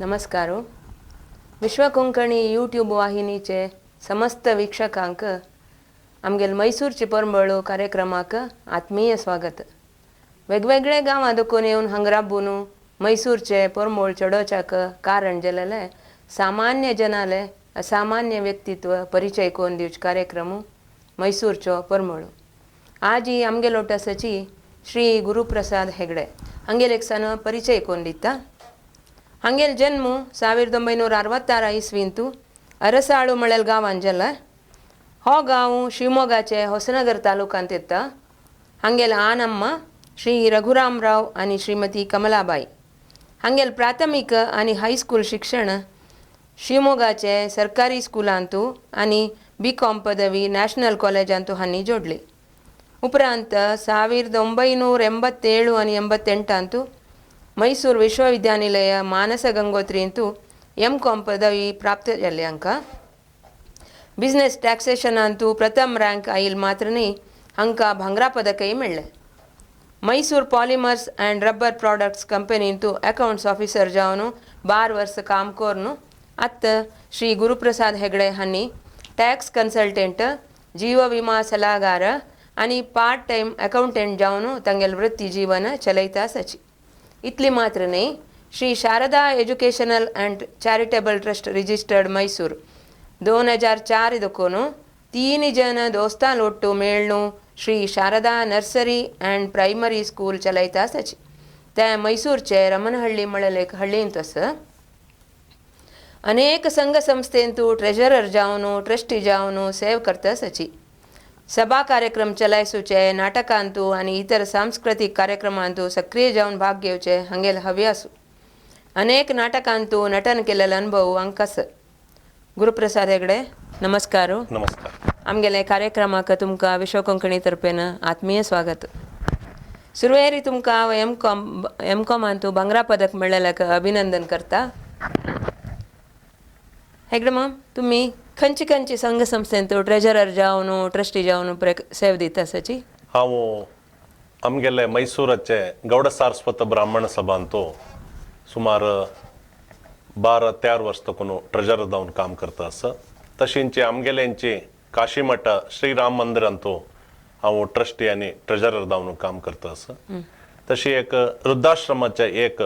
नमस्कार. विश्व कोंकणी यूट्यूब वाहिनीचे समस्त वीक्षकांक आमगेल मैसूरची परंबळ कार्यक्रमाक आत्मीय स्वागत. वेगवेगळे गांवां दुखून येवन हांगा राबून मैसूरचे परमोळ चडोवच्याक कारण जालेले सामान्य जनाले असामान्य व्यक्तित्व परिचय करून दिवचे कार्यक्रम मैसूरचो परमळ. आजी आमगेलो आसाची श्री गुरुप्रसाद हेगडे हांगेल एक सण परिचय करून दिता. हांगेल जन्म 1966 इस्वींतू अरसाळू म्हळेल गांवान जाला. हो गांव शिवमोगाचे होसनगर तालुकांत येता. हांगेल आनम्मा श्री रघुरामराव आनी श्रीमती कमलाबाई. हांगेल प्राथमीक आनी हायस्कूल शिक्षण शिवमोगाचे सरकारी स्कुलांतू आनी बी कॉम पदवी नॅशनल कॉलेजांतू हांणी जोडली. उपरांत 1987 आनी 88 मैसूर विश्वविद्यानिलय मानस गंಗೋत्रींतू एम कॉम पदवी प्राप्त जाल्ली. हांकां बिझनेस टॅक्सेशनांतू प्रथम रँक आयल मात्र न्ही, हांकां भांगरा पदकय मेळ्ळें. Mysore polymers and rubber products कंपनींतू अकाउंट्स ऑफिसर जावन 12 वर्स काम करून आतां श्री गुरुप्रसाद हेगडे हांणी टॅक्स कन्सल्टंट, जीव विमा सलाहगार आनी पार्ट टायम अकाउंटंट जावन तांगेल वृत्ती जीवन चलयता आसाची. इतली मात्र न्ही, Shri Sharada educational and charitable trust registered Mysore 2004 देखून तीन जन दोस्तां लोट्टू मेळ्ळू Shri Sharada nursery and primary school चलयता आसाची. ते मैसूरचे रमनहಳ್ಳಿ म्हळेले एक हಳ್ळींत आसा. अनेक संघ संस्थेंतू ट्रेजरर जावन, ट्रस्टी जावन सेव करता आसाची. सभा कार्यक्रम चलायसूचे, नाटकांतू आनी इतर सांस्कृतीक कार्यक्रमांतू सक्रिय जावन भाग घेवचे हांगेल हव्यासू. अनेक नाटकांतू नटन केलेले अनुभव हांकां आसा. गुरुप्रसाद हेगडे, नमस्कार. नमस्कार. आमगेले कार्यक्रमाक तुमकां विश्व कोंकणी तर्फेन आत्मीय स्वागत. सुरवेरी तुमकां हांव एम कॉम एम कॉमांतू भांगरा पदक मेळ्ळेल्याक अभिनंदन करता. हेगडे माम, तुमी खंयचे खंयचे संघ संस्थेंत ट्रेजरर जावन, ट्रस्टी जावन सेव दिता आसाची? हांव आमगेले मैसूराचे गौड सारस्वत ब्राह्मण सभांतो सुमार 12-13 वर्स तकून ट्रेजरर जावन काम करता आसा. तशेंच आमगेल्यांची काशीमठ श्रीराम मंदिरांतो हांव ट्रस्टी आनी ट्रेजरर जावन काम करता आसा. तशी एक वृद्धाश्रमाचे एक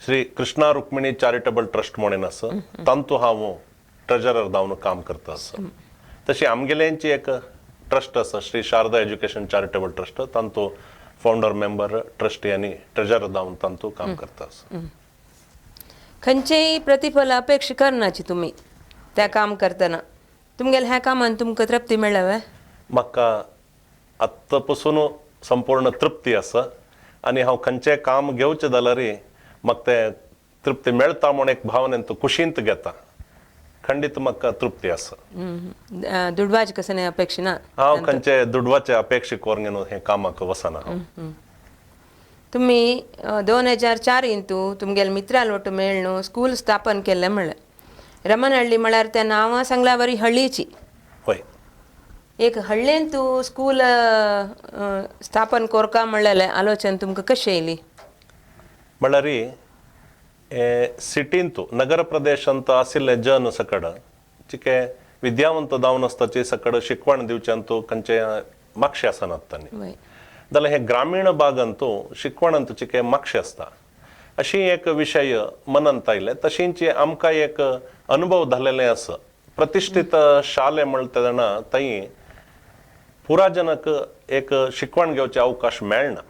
श्री कृष्णा रुक्मिणी चॅरिटेबल ट्रस्ट म्हणून आसा, तांतू हांव ट्रेजरर जावन काम करता आसा. तशी आमगेल्यांची एक ट्रस्ट आसा, Shri Sharada education charitable trust, तांतू फाउंडर मेंबर, ट्रस्टी आनी ट्रेजरर जावन तांतू काम करता आसा. खंयचेय प्रतिफल अपेक्षा करनाची तुमी त्या काम करतना. तुमगेले ह्या कामान तुमकां तृप्ती मेळ्ळ्या वे? म्हाका आत्तां पसून संपूर्ण तृप्ती आसा आनी हांव खंयचें काम घेवचें जाल्यार म्हाका तें तृप्ती मेळटा म्हूण एक भावनेन तो कुशींत घेता. खंडीत म्हाका तृप्ती आसा. दुडवाची कसं अपेक्षा ना? हांव खंयचे दुडवाचे अपेक्षा करून हें कामाक वचना हांव. तुमी 2004 इंतू तुमगेले मित्रां ಒಟ್ಟು मेळ्ळू स्कूल स्थापन केल्लें म्हणलें. रमनहಳ್ಳಿ म्हळ्यार त्या नांवां सांगल्या वरी हಳ್ळीची. हय. एक हಳ್ळेंतू स्कूल स्थापन कोरका म्हणलेलें आलोचन तुमकां कशें येयली? म्हणल्यार सिटींतू नगर प्रदेशांत आशिल्ले जन सकड चिके विद्यावंत जावन आसताची सकड शिकवण दिवच्यांतू खंयचे मागशे आसनात तांणी. जाल्यार हे ग्रामीण भागांतू शिकवणांत चिके मागशे आसता अशी एक विशय मनांत आयले. तशींच आमकां एक अनुभव जालेले आसा. प्रतिश्ठीत शाले म्हणटा तेन्ना थंय पुराजनक एक शिकवण घेवचे अवकाश मेळना.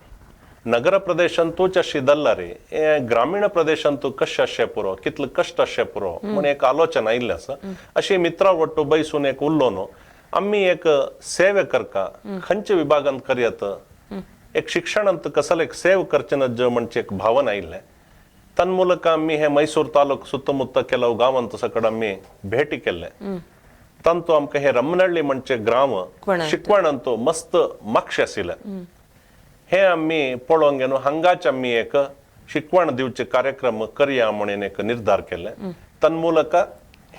नगर प्रदेशांतूच अशी दल्ला रे, हे ग्रामीण प्रदेशांतू कशें आसचें पुरो, कितले कश्ट आसचें पुरो म्हूण एक आलोचना आयिल्लें आसा. अशी मित्रां वट्टू बैसून एक उरलो न्हू, आमी एक सेवे करका खंयच्या विभागांत करयत, एक शिक्षणांत कसले एक सेव करचें ना म्हणचे एक भावना आयिल्लें. तन्मूलक आमी हे मैसूर तालुक सुತ್ತमुತ್ತ ಕೆಲವು गांवांत सकड आमी भेटी केल्ले. तांतू आमकां हे रमनहಳ್ಳಿ म्हणचे ग्राम शिकवणांतू मस्त मागशे आशिल्ले. हे आमी पळोवंक गेलो, हांगाच आमी एक शिकवण दिवचे कार्यक्रम करया म्हणून एक निर्धार केले. तन्मूलक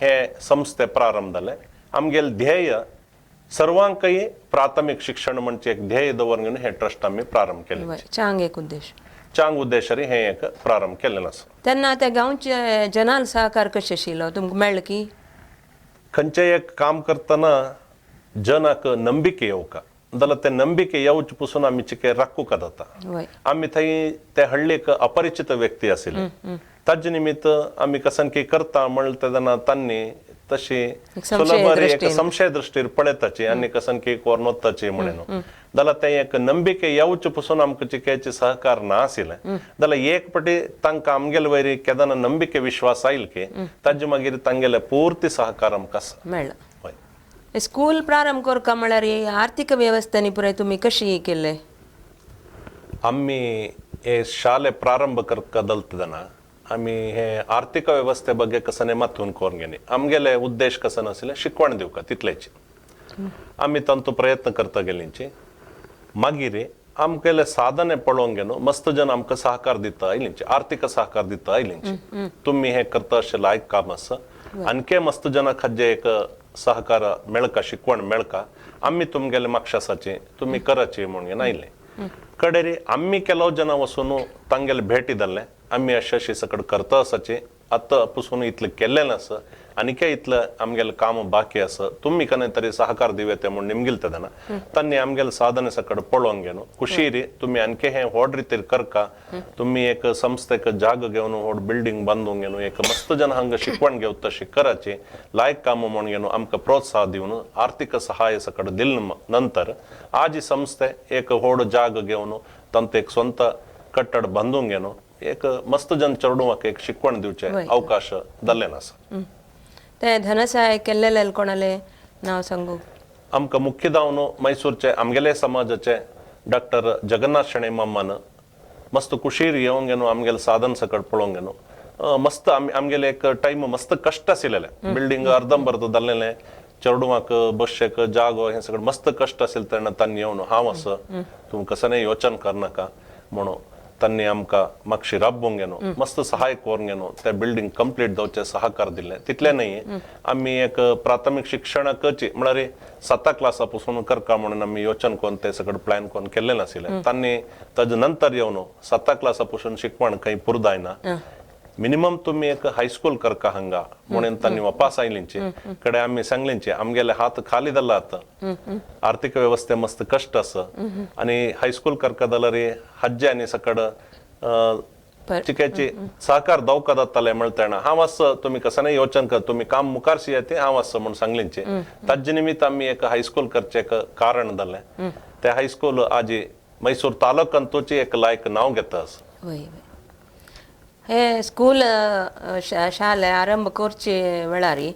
हे संस्थे प्रारंभ जाले. आमगेले ध्येय सर्वांकय प्राथमीक शिक्षण म्हणजे एक ध्येय दवरून हे ट्रस्ट आमी प्रारंभ केले. चांग एक उद्देश. चांग उद्देशारी हें एक प्रारंभ केल्लें आसा. तेन्ना त्या गांवचे जनाल सहकार कशें आशिल्लो तुमकां मेळ्ळें की? खंयचें एक काम करतना जनाक नंबिके येवका जाल्यार ते नंबिके येवचे पसून आमी चिके राखूका जाता. आमी थंय ते हळ्ळीक अपरिचित व्यक्ती आशिल्ले, ताजे निमित्त आमी कसनकी करता म्हणलें तेन्ना तांणी तशी सुलभ एक संशय दृश्टीर पळयताची आनी कसनकी कोरून वताची म्हणून जाल्यार ते एक नंबिके येवचे पसून आमकां चिक्याचे सहकार ना आशिल्लें. जाल्यार एक पटी तांकां आमगेले वयर केदना नंबिके विश्वास आयल की ताजे मागीर तांगेले पूर्ती सहकार आमकां आसा मेळ्ळा. स्कूल प्रारंभ करका म्हळ्यार आर्थीक व्यवस्थेनी पुराय तुमी कशी केल्ले? आमी हे शाले प्रारंभ करका दलतना आमी हे आर्थीक व्यवस्थे ಬಗ್ಗೆ कसने मातून करून घेनी आमगेले उद्देश कसो नाशिल्ले शिकवण दिवका तितलेच आमी तांचो प्रयत्न करता गेलींची. मागीर आमगेले साधने पळोवंक घेवन मस्त जन आमकां सहकार दिता आयलींची, आर्थीक सहकार दिता आयलींची. तुमी हें करता अशें लायक काम आसा, आणखे मस्त जनाक हाजे एक सहकार मेळका, शिकवण मेळका, आमी तुमगेले माक्षासाचे तुमी कराचे म्हणून आयले. कडेरी आमी ಕೆಲವು ಜನ वचून तांगेले भेटी जाल्ले, आमी अशें अशें सकड करता आसाचे, आतां पसून इतलें केल्लें आसा आनीके इतलें आमगेलें काम बाकी आसा, तुमी कने तरी सहकार दिवये म्हूण निमगिल तेन्ना तांणी आमगेले साधने सकड पळोवन घेवन खुशीरी तुमी आणखी हें व्हड रितीर करका, तुमी एक संस्थेक जाग घेवन व्हड बिल्डींग बांदून घेवन एक मस्त जन हांगा शिकवण घेवन तशी कराची लायक काम म्हणून घेवन आमकां प्रोत्साह दिवन आर्थीक सहाय सकड दिल नंतर आज ही संस्थे एक व्हड जाग घेवन तांचो एक स्वंत कट्टड बांदून घेवन एक मस्त जन चेडवांक एक शिकवण दिवचे अवकाश जाल्ले आसा. ते धनसहाय केल्लेले कोणाले नांव सांगू? आमकां मुख्य जावन मैसूरचे आमगेले समाजाचे डॉक्टर जगन्नाथ शणै मामान मस्त कुशीर येवन घेवन आमगेले साधन सकट पळोवंक घेवन मस्त आमगेले एक टायम मस्त कश्ट आशिल्लें, बिल्डींग अर्दंबर्द जाल्लें, चेडवांक बसचेक जागो हें सगळें मस्त कश्ट आशिल्लें. तेन्ना तांणी येवन हांव आसा तूं कसलें योचन करनाका म्हणून तांणी आमकां मातशी राबोवंक घेवन मस्त सहाय करून घेवन ते बिल्डींग कंप्लीट जावचें सहकार दिल्लें. तितलें न्हय आमी एक प्राथमीक शिक्षणाकच म्हळ्यार 7 क्लासा पसून करका म्हणून आमी योचन करून ते सगळें प्लॅन करून केल्लें नाशिल्लें. तांणी ताजे नंतर येवन 7 क्लासा पसून शिकवण खंय पुरदायना, मिनिमम तुमी एक हायस्कूल करका हांगा म्हणून तांणी वापास आयलींचे कडे आमी सांगलींचे आमगेले हात खाली जाल्ला आतां, आर्थीक व्यवस्थे मस्त कश्ट आसा आनी हायस्कूल करका जाल्यार हज्जे आनी सकड चिक्याची सहकार दवका जाताले म्हणटा हांव आसा तुमी कसं योचन कर, तुमी काम मुखारशी येते हांव आसा म्हणून सांगलींचे. ताजे निमित्त आमी एक हायस्कूल करचें एक कारण जालें. ते हायस्कूल आजी मैसूर तालुकांतूच एक लायक नांव घेता आसा. हे स्कूल शाले आरंभ करचे वेळारी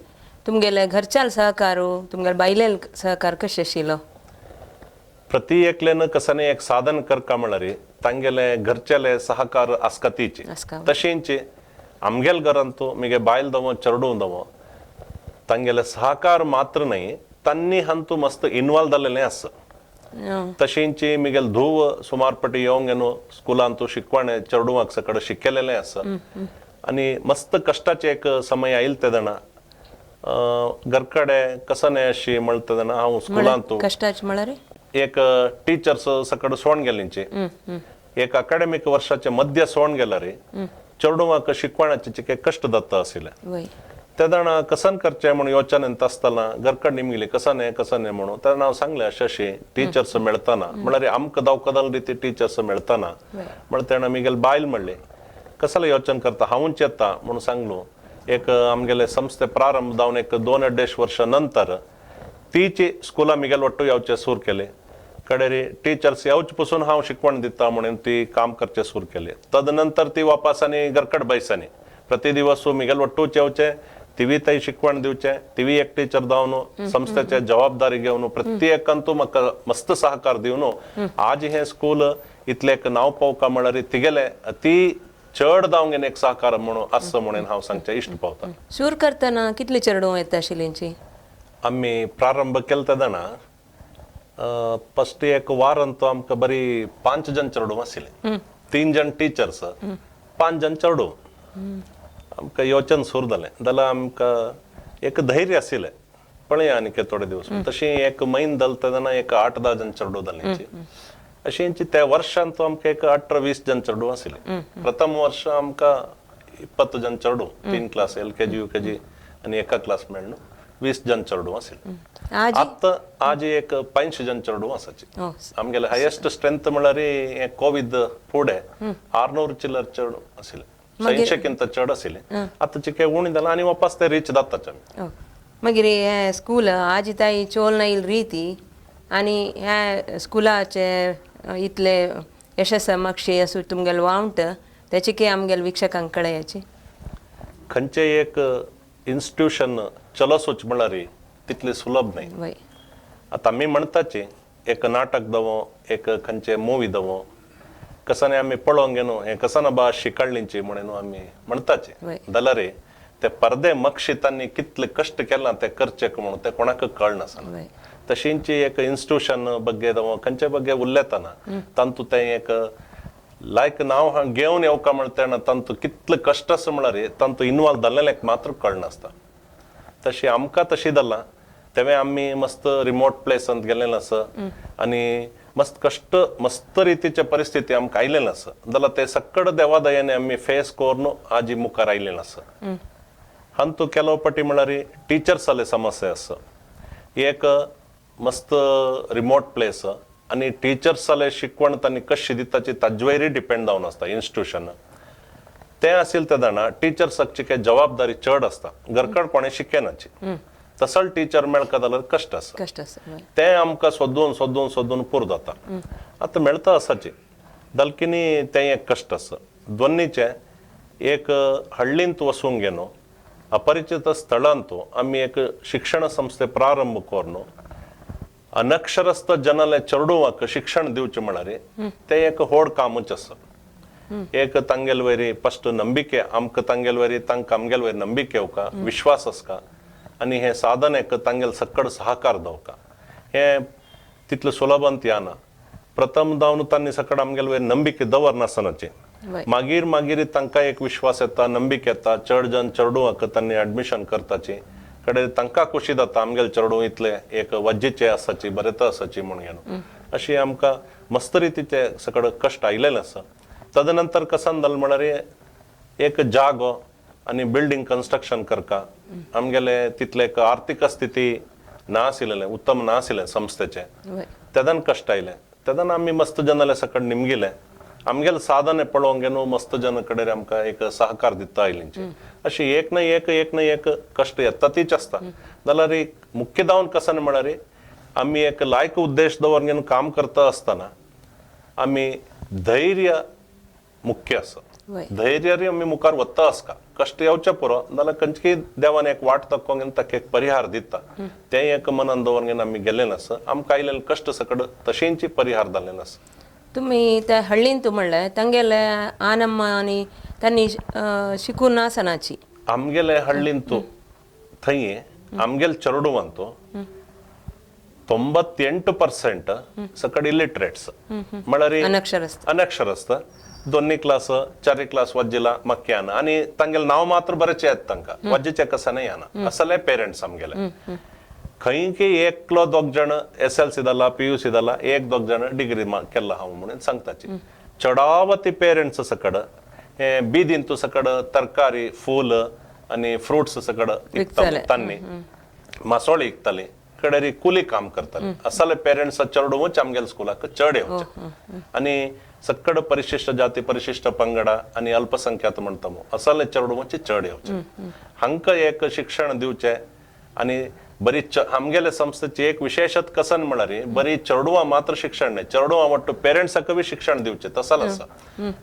तुमगेले घरच्याल सहकार तुमगेले बायलेल सहकार कशें आशिल्लो? प्रति एकल्यान कसं एक साधन करका म्हळ्यार तांगेले घरचेले सहकार आसकातीचे, तशेंच आमगेल घरांत मिगे बायल दवो चेडूं दवो तांगेले सहकार मात्र न्हय तांणी हांतू मस्त इनवॉल्व जाल्लें आसा. तशेंच मिगेल धूव सुमार पटी येवंक न्हू स्कुलांत शिकवण चेडवांक सकड शिकलेलें आसा आनी मस्त कश्टाचे एक समय आयल तेदना घरकडे कसने अशी म्हणटा तेन्ना हांव स्कुलांत कश्टाचे म्हळ्यार एक टिचर्स सकड सोडून गेलींचे एक अकॅडमीक वर्षाचे मध्य सोडून गेल्यार चेडवांक शिकवणाचे चिके कश्ट जाता आशिल्ले. तेदना कसन करचें म्हणून योचन आसतना घरकड निमगिली कसने कसने म्हणून तेन्ना हांव सांगलें अशें अशें टिचर्स मेळतना म्हळ्यार आमकां दवकदल रिती टिचर्स मेळतना म्हळ्यार तेणें आमगेले बायल म्हणलें कसलें योचन करता हांवूच येता म्हणून सांगलो. एक आमगेले संस्थे प्रारंभ जावन एक 2-2.5 वर्सां नंतर तीची स्कुलां मिगेल वट्टू येवचें सूर केलें. कडेरी टिचर्स येवचे पसून हांव शिकवण दिता म्हणून ती काम करचें सूर केलें. तदनंतर ती वापास आनी घरकड बैसानी प्रति दिवस मिगेल वट्टूच येवचें, तिवी थंय शिकवण दिवचें, तिवी एक टिचर जावन संस्थेचे जबाबदारी घेवन प्रत्येकांतू म्हाका मस्त सहकार दिवन आज हें स्कूल इतलें एक नांव पावका म्हळ्यार तिगेलें ती चड जावंक एक सहकार म्हणून आसा म्हणून हांव सांगचें इश्ट पावता. सूर करतना कितली चेडूं येता आशिल्लींची? आमी प्रारंभ केलो तेन्ना फस्ट एक वारांत आमकां बरी 5 जण चेडूं आशिल्लीं, 3 जण टिचर्स, 5 जण चेडूं. आमकां योचन सूर जालें जाल्यार आमकां एक धैर्य आशिल्लें पळया आनीक थोडे दिवस. तशें एक म्हयनो जालो तेन्ना एक 8-10 जण चेडूं जालीं. अशींची त्या वर्षांत आमकां एक 18-20 जण चेडूं आशिल्ले. प्रथम वर्ष आमकां 20 जण चेडूं, 3 क्लास LKG UKG आनी एका क्लास मेळ्ळो 20 जण चेडूं आशिल्ले. आतां आज एक 85 जण चेडूं आसाची. आमगेले हायेस्ट स्ट्रेंथ म्हळ्यार हे कोविड फुडें 600 चिल्लर चेडूं आशिल्ले, 100 चड आशिल्ले. आतां चिके उणी जाला आनी वापस ते रीच जाताच आमी. मागीर हे स्कूल आजी ताई चोल नाईल रीती आनी ह्या स्कुलाचे इतले यशस मागशी असो तुमगेलो वावंट त्याचे की आमगेले वीक्षकांक कळयाची. खंयचे एक इन्स्टिट्यूशन चलसोच म्हळ्यार तितले सुलभ न्हय. आतां आमी म्हणटाची एक नाटक दवो, एक खंयचे मुवी दवो, कसाने आमी पळोवंक घेनो हें कसाना बा शिकाळ्ळींची म्हणून आमी म्हणटाचे, जाल्यार ते परदे मक्षी तांणी कितले कश्ट केला ते करचे म्हणून ते कोणाक कळनासना. तशींची एक इन्स्टिट्यूशन बग्गे दवो खंयचे बग्गे उल्लेतना तांतू तें एक लायक नांव घेवन येवका म्हणटा तेन्ना तांतू कितले कश्ट आसा म्हळ्यार तांतू इनवॉल्व जाल्लें मात्र कळनासता. तशी आमकां तशी जालां तेवें आमी मस्त रिमोट प्लेसांत गेल्लें आसा आनी मस्त कश्ट मस्त रितीचे परिस्थिती आमकां आयलेलें आसा, जाल्यार ते सक्कड देवा दयाने आमी फेस करून आजी मुखार आयलेलें आसा. हांतू केलो पटी म्हळ्यार टिचर्साले समस्या आसा, एक मस्त रिमोट प्लेस आनी टिचर्साले शिकवण तांणी कशी दिताची ताजे वयरय डिपेंड जावन आसता इन्स्टिट्यूशन. तें आशिल्लें तेन्ना टिचर्साक काय जबाबदारी चड आसता, घरकड कोणें शिकनाची, तसल टिचर मेळका जाल्यार कश्ट आसा, कश्ट आसा तें आमकां सोदून सोदून सोदून पूर जाता. आतां मेळटा आसाची दलकिनी तें एक कश्ट आसा. दोन्नीचें एक हळ्ळींत वसूंक घेनो अपरिचित स्थळांत आमी एक शिक्षण संस्थे प्रारंभ करून अनक्षरस्थ जनाले चेडवाक शिक्षण दिवचें म्हळ्यार तें एक व्हड कामूच आसा. एक तांगेल वयरी फस्ट नंबिके आमकां तांगेल वयरी तांकां आमगेल वयर नंबिके येवका विश्वास आसका आनी हे साधनेक तांगेल सक्कड सहकार दवका, हें तितलें सुलभांत येना. प्रथम जावन तांणी सकड आमगेल वयर नंबिके दवरनासनाचे मागीर मागीर तांकां एक विश्वास येता, नंबिके येता, चड जण चेडवाक तांणी एडमिशन करताची कडे तांकां खोशी जाता आमगेले चेडूं इतले एक वज्जेचे आसाची बरें आसाची म्हूण घेवन अशी आमकां मस्त रितीचे सकड कश्ट आयलेले आसा. तदनंतर कसान जालें म्हळ्यार एक जागो आनी बिल्डींग कन्स्ट्रक्शन करका आमगेले तितले एक आर्थीक स्थिती ना आशिल्लें, उत्तम ना आशिल्लें संस्थेचें, तेदन कश्ट आयलें. तेदन आमी मस्त जनाले सकड निमगिलें, आमगेले साधने पळोवंक न्हू मस्त जन कडेन आमकां एक सहकार दिता आयलींची. अशी एक ना एक एक ना एक कश्ट येता तीच आसता. जाल्यार मुख्य जावन कसान म्हळ्यार आमी एक लायक उद्देश दवरून काम करता आसतना आमी धैर्य मुख्य आसा. धैर्य आमी मुखार वता आसका, कश्ट येवचे पुरो जाल्यार खंयची देवान एक वाट दाखोवंक ताका एक परिहार दिता, तें एक मनान दवरून आमी गेल्लें आसा. आमकां आयिल्ले कश्ट सकड तशेंची परिहार जाल्लें आसा. तुमी त्या हळ्ळींत म्हणलें तांगेले आनम्मा आनी तांणी शिकून आसनाची आमगेले हळ्ळींत थंय आमगेले चेडवांत 98% सकड इलिटरेट्स म्हळ्यार अनक्षरस्थ अनक्षरस्थ, 2 क्लास 4 क्लास वज्जिला मक्यान आनी तांगेले नांव मात्र बरेंच येता तांकां, वज्जेचे कसाने येना असले पेरंट्स आमगेले. खंय की एकलो दोग जण SLC जाला PUC जाला, एक दोग जण डिग्री केल्ला हांव म्हणून सांगताची. चडावती पेरंट्स सकड हे बिदींतू सकड तरकारी फूल आनी फ्रुट्स सकड इकता तांणी मासोळी इकताली, कडेरी कुली काम करताले. असले पेरंट्स चेडूच आमगेले स्कुलाक चड येवचे आनी सक्कड परिशिष्ट जाती परिशिष्ट पंगडा आनी अल्पसंख्यात म्हणटा असले चेडूच चड येवचे. हांकां एक शिक्षण दिवचें आनी बरी आमगेले संस्थेची एक विशेषत कसन म्हळ्यार बरी चेडवां मात्र शिक्षण न्हय, चेडवां वांटू पेरंट्साक बी शिक्षण दिवचें तसो आसा.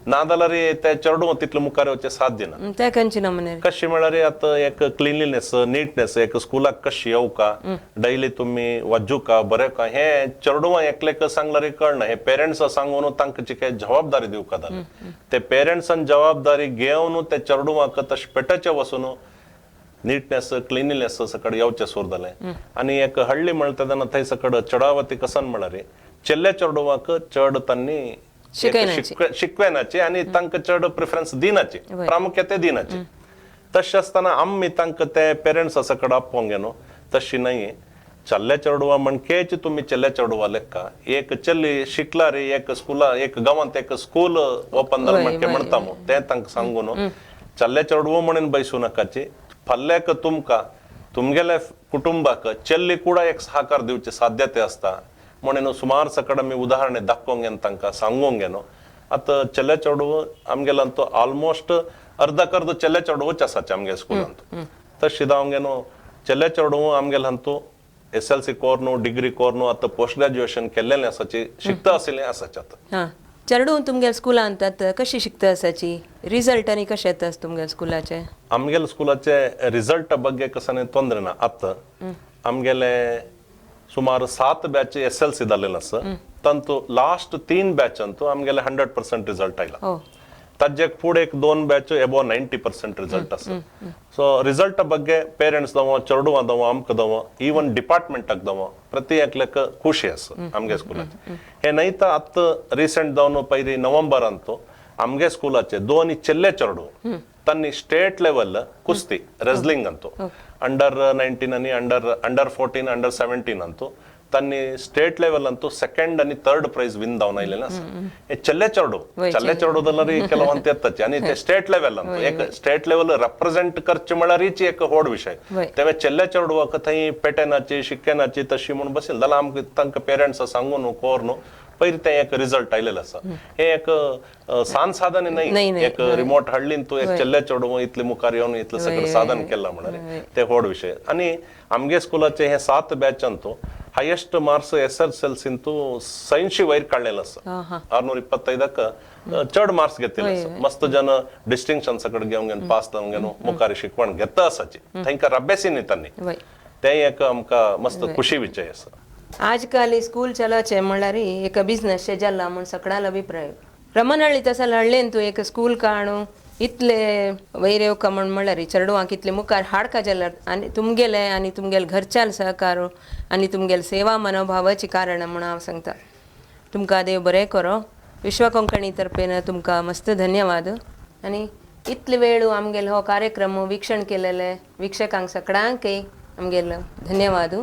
ना जाल्यार ते चेडवां तितले मुखार येवचें साध्य ना. तें खंयची नमुने कशी म्हळ्यार आतां एक क्लिनलीनेस नीटनेस एक स्कुलाक कशी येवका डैली तुमी वाजुका बरें का हें चेडवां एकलेक सांगल्यार कळना, हे पेरंट्स सांगून तांकां काय जबाबदारी दिवका जालें ते पेरंट्सान जबाबदारी घेवन ते चेडवांक तशें पेटचे वचून नीटनेस क्लिनलीनेस सकड येवचें सुरू जालें. आनी एक हळ्ळी म्हणटा तेन्ना थंय सकड चडावती कसन म्हळ्यार चेल्ले चेडवांक चड तांणी शिकवेनाचे आनी तांकां चड प्रिफरन्स दिनाचे, प्रामुख्यते दिनाचे. तशें आसतना आमी तांकां ते पेरंट्सा सकड आपोवंक न्हू तशी न्हय, चल्ले चेडवा म्हणकेच तुमी चल्ले चेडवा लेखा एक चली शिकला रे एक स्कुला एक गांवांत एक स्कूल ओपन जालें म्हणके म्हणटा मू तें तांकां सांगून चल्ले चेडवो म्हणून बैसूं नाकाची. फाल्याक तुमकां तुमगेले कुटुंबाक चल्ली कुडा एक सहकार दिवचे साध्यते आसता म्हणून सुमार सकड आमी उदाहरणे दाखोवंक घेन तांकां सांगूंक घेनो. आतां चले चेडव आमगेल्यान तो ऑलमोस्ट अर्दाक अर्द चले चेडवूच आसाचे आमगे स्कुलांत. तशें जावंक घेनो चले चेडव आमगेल्यान तो SLC कोर्नु डिग्री कोर्नु आतां पोस्ट ग्रॅज्युएशन केल्लेलें आसाची शिकता आशिल्लें आसाचे आतां. हां, चेडूं तुमगेल्या स्कुलांत आतां कशी शिकता आसाची, रिजल्ट आनी कशें येता तुमगेल्या स्कुलाचे? आमगेल्या स्कुलाचे रिजल्ट ಬಗ್ಗೆ कसाने ತೊಂದರೆ ना. आतां आमगेले सुमार 7 बॅच SLC जाल्लेले आसा, तांतू लास्ट 3 बॅच अंतू आमगेले 100% रिजल्ट आयला. ताजे फुडें एक 2 बॅच एबोव 90% रिजल्ट आसा. सो रिजल्ट ಬಗ್ಗೆ पेरेंट्स दवो चेडवां दवो आमकां दवो इवन डिपार्टमेंटाक दवो प्रति एकल्याक खुशी आसा आमगे स्कुलाचे. हे न्हय तर आतां रिसंट जावन पयली नोव्हेंबर अंतू आमगे स्कुलाचे 2 चेल्ले चेडू तांणी स्टेट लेवल कुस्ती रेस्लिंग अंतू अंडर 19 आनी अंडर 14 अंडर 17 अंतू तांणी स्टेट लेवल ಅಂತೂ ಸೆಕೆಂಡ್ आणि ಥರ್ಡ್ ಪ್ರೈಸ್ ವಿನ್ ದಾವನ ಆಯ್ಲೆಲ್ಲ हे चल्ले चेडू चल्ले चेडूದಲ್ಲರಿ ಕೆಲವಂತ ಎತ್ತಚ್ಚಿ आणि ते स्टेट लेवल ಅಂತ एक स्टेट लेवल रेप्रेझेंट करचे म्हळ्यारीच एक व्हड विशय. तेव्हा चेल्ले चेडवाक थंय पेटेनाची शिक्केनाची तशी म्हूण बसील जाल्यार आमकां तांकां पेरंट्स सांगून कोर न्हू पयर तें एक रिजल्ट आयलेलें आसा. हें एक सान साधन न्हय, एक रिमोट हळ्ळीन तूं एक चेल्ले चेडूं इतले मुखार येवन इतलें सगळें साधन केलां म्हळ्यार तें व्हड विशय. आनी आमगे स्कुलाचे हे 7 बॅच ಅಂತೂ ಹೈಯೆಸ್ಟ್ ಮಾರ್ಕ್ಸ್ SSLC ಅಂತೂ 80 ವೈರ್ ಕಾಣಲಿಲ್ಲ ಸರ್. 625 ಚಡ್ ಮಾರ್ಕ್ಸ್ ಗೆತ್ತಿಲ್ಲ ಸರ್. ಮಸ್ತ್ ಜನ ಡಿಸ್ಟಿಂಕ್ಷನ್ ಸಕಡ್ घेवन पास जावन मुखार शिकवण घेता आसाची तांकां अभ्यासी न्ही तांणी तें एक आमकां मस्त खुशी विशय आसा. आजकाल स्कूल चलोवचें म्हणल्यार एक बिझनस जाला म्हूण सगळ्याला अभिप्राय. रमनहಳ್ಳಿ तसो हळ्ळेन तूं एक स्कूल काणू इतले वयर येवका म्हण म्हणल्यार चेडवांक इतले मुखार हाडका जाल्यार आनी तुमगेले आनी तुमगेले घरच्याल सहकार आनी तुमगेले सेवा मनोभावाची कारण म्हूण हांव सांगता. तुमकां देव बरें करो. विश्व कोंकणी तर्फेन तुमकां मस्त धन्यवाद. आनी इतले वेळ आमगेलो हो कार्यक्रम वीक्षण केलेले वीक्षकांक सगळ्यांकय आमगेलो धन्यवाद.